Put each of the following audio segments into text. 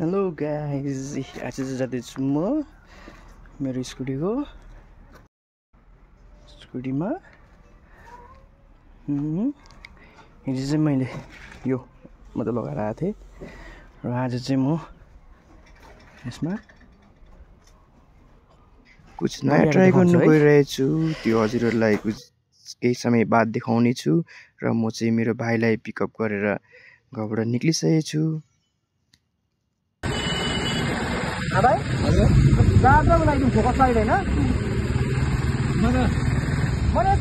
Hello guys, आज चाहिँ जाँदैछु म मेरो स्कुटीमा हिजो चाहिँ मैले यो मात्रै लगाएर आएको थिएँ र आज चाहिँ म यसमा कुछ नयाँ ट्राई गर्नु गइरहेछु। त्यो हजुरहरूलाई केही समय बाद देखाउने छु र म चाहिँ मेरो भाइलाई पिकअप गरेर घरबाट निक्लिसकेको छु। भाइ हजुर जात्राको लागि फोकस लाइट हैन मैले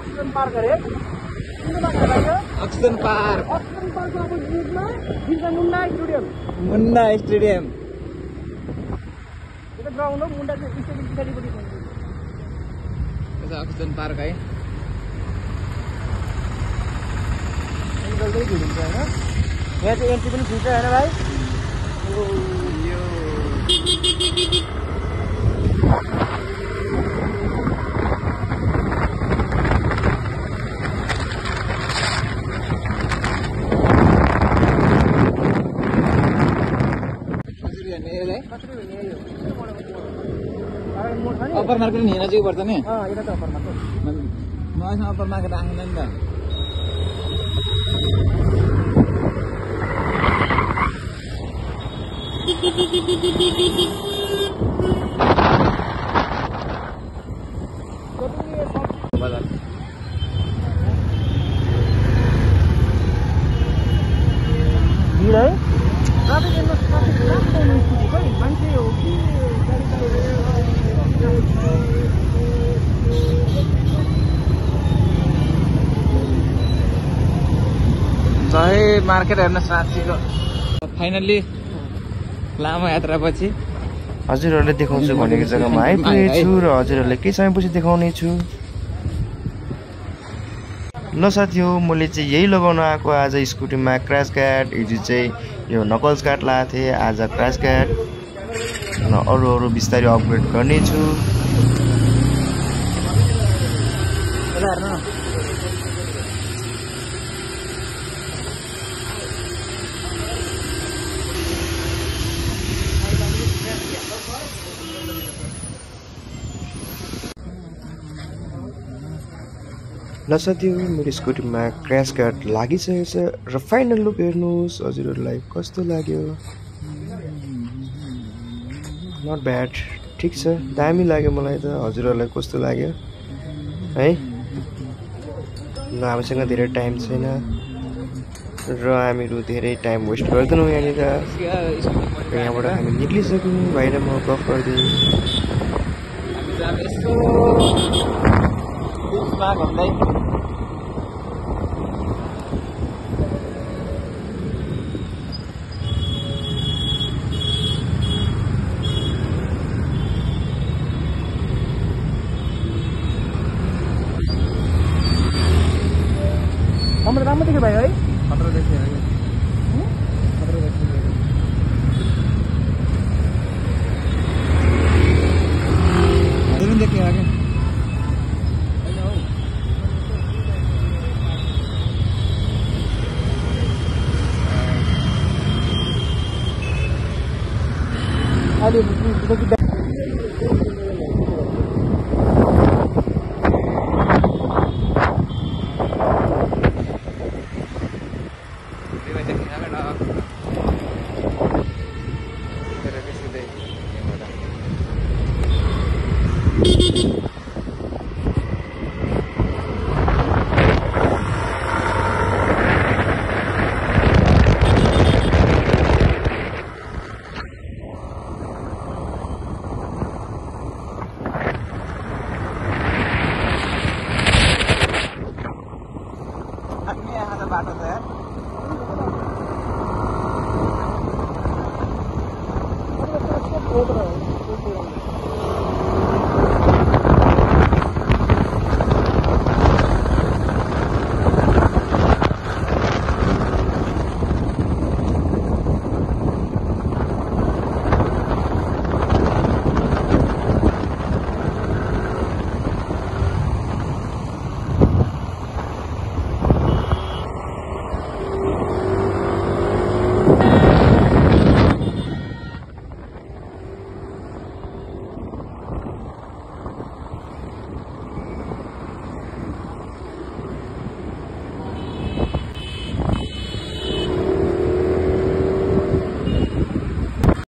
अक्सिजन पार्क अरे oxygen park Munna stadium ground हो मुन्डा स्टेडियम पछाडिपट्टि अक्सिजन पार्क है। यहाँ चाहिँ एन्ट्री पनि फ्री छ हैन भाइ? अप्पर मार्केट हिँड्न चाहिँ पर्छ नि। यता त अप्पर मार्केट नयाँ अप्पर मार्केट आउँदैन नि त। बजार भिड है ट्राफिक हेर्नु ट्राफिक राम्रो स्कुटी खै मान्छे हो कि सही मार्केट हेर्न साँच्चीको फाइनल्ली लामो यात्रापछि हजुरहरूले देखाउँछु भनेको जग्गामा आइपुगेको छु र हजुरहरूलाई केही समयपछि देखाउने छु। ल साथी हो, मैले चाहिँ यही लगाउन आएको आज स्कुटीमा क्र्यास गार्ड। हिजो चाहिँ यो नकल्स गार्ड लगाएको थिएँ, आज क्र्यास गार्ड। अरू बिस्तारै अपग्रेड गर्नेछु। ल साथीहरू, मेरो स्कुटीमा क्र्यास गार्ड लागिसकेको छ र फाइनल लुक हेर्नुहोस् हजुरहरूलाई कस्तो लाग्यो। नट ब्याड, ठिक छ, दामी लाग्यो मलाई त। हजुरहरूलाई कस्तो लाग्यो है? ल हामीसँग धेरै टाइम छैन र हामीहरू धेरै टाइम वेस्ट गर्दैनौँ यहाँनिर। यहाँबाट हामी निक्लिसक्यौँ, भाइ र म गफ गर्दै। हाम्रो राम्रो देख्यो भाइ है? खतरा देखियो देखियो आगे बाटो छ यार।